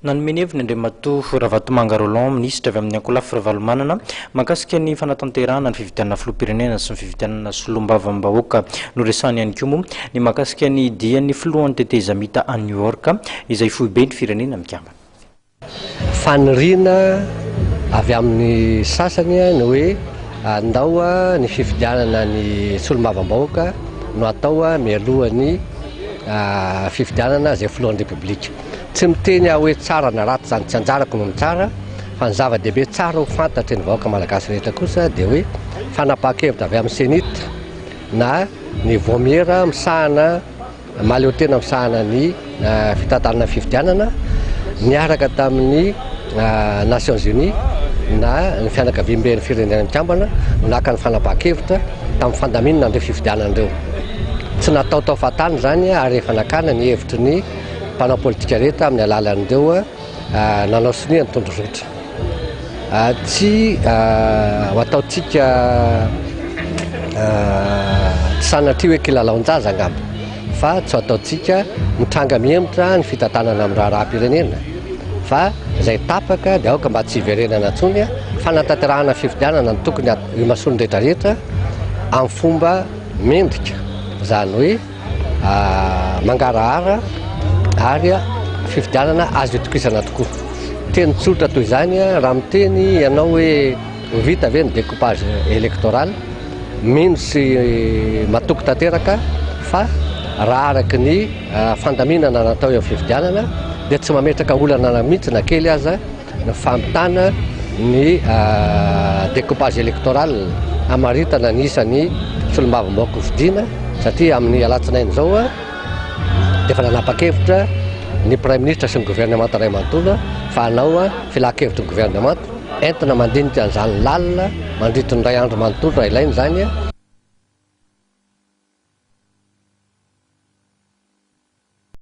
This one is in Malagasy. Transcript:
Nanome ny heviny Andriamatoa Ravatomanga Roland, minisitra avy amin'ny ankolafy Ravalomanana, mahakasika ny fanatanterahana ny fifidianana filoham-pirenena sy ny fifidianana solombavambahoaka. Noresahany ihany koa moa ny mahakasika ny dian'ny filohan'ny tetezamita any New York, izay foiben'ny Firenena Mikambana. Faniriana avy amin'ny sasany ny hoe andao ny fifidianana ny solombavambahoaka no atao mialohan'ny fifidianana izay filohan'ny Repoblika. Tsy miteny aho hoe tsara na ratsy izany, tsy anjarako no mitsara, fa ny zava-dehibe tsara ho fantatry ny vahoaka malagasy rehetra kosa dia hoe fanapahan-kevitra avy amin'ny Cenit na ny vaomiera misahana mahaleotena misahana ny fitantanana ny fifidianana niaraka tamin'ny Nations Unies na ny fianakaviamben'ny Firenena Mikambana no naka ny fanapahan-kevitra tamin'ny fandaminana an'ireo fifidianana ireo. Tsy nataotao fahatany izany ary efa nakana ny hevitry ny mpanao politika rehetra amin'ny alalan'ireo nanao sonia ny tondrozotra. Tsy ho ataontsika tsy sanatria hoe kilalaon-jaza angamba fa tsy ho ataontsika mitranga mihemotra ny fitantanana amin'ny raharaham-pirenena fa izay tapaka dia aoka mba tsy hiverenana intsony fanatanterahana fifidianana no tokony imasoan'ny rehetra rehetra amin'ny fomba mendrika izany hoe mangarahara ary fifidianana azo itokisana tokoa. Teny tsotra toy izany, raha miteny ianao hoe ho vita ve ny découpage électoral, mino sy matoky tanteraka fa raha araka ny fandaminana natao eo amin'ny fifidianana dia tsy mametraka olana mihitsy na kely aza ny famitana ny découpage électoral hamaritana ny isan'ny solombavambahoaka hofidiana satria amin'ny alatsinainy izao dia efa nanapa-kevitra ny praiminisitra sy ny governemanta iray manontolo fa hanao filan-kevitry ny governemanta entina mandinika an'izany lalina mandritry ny iray andro manontolo raha ilaina izany.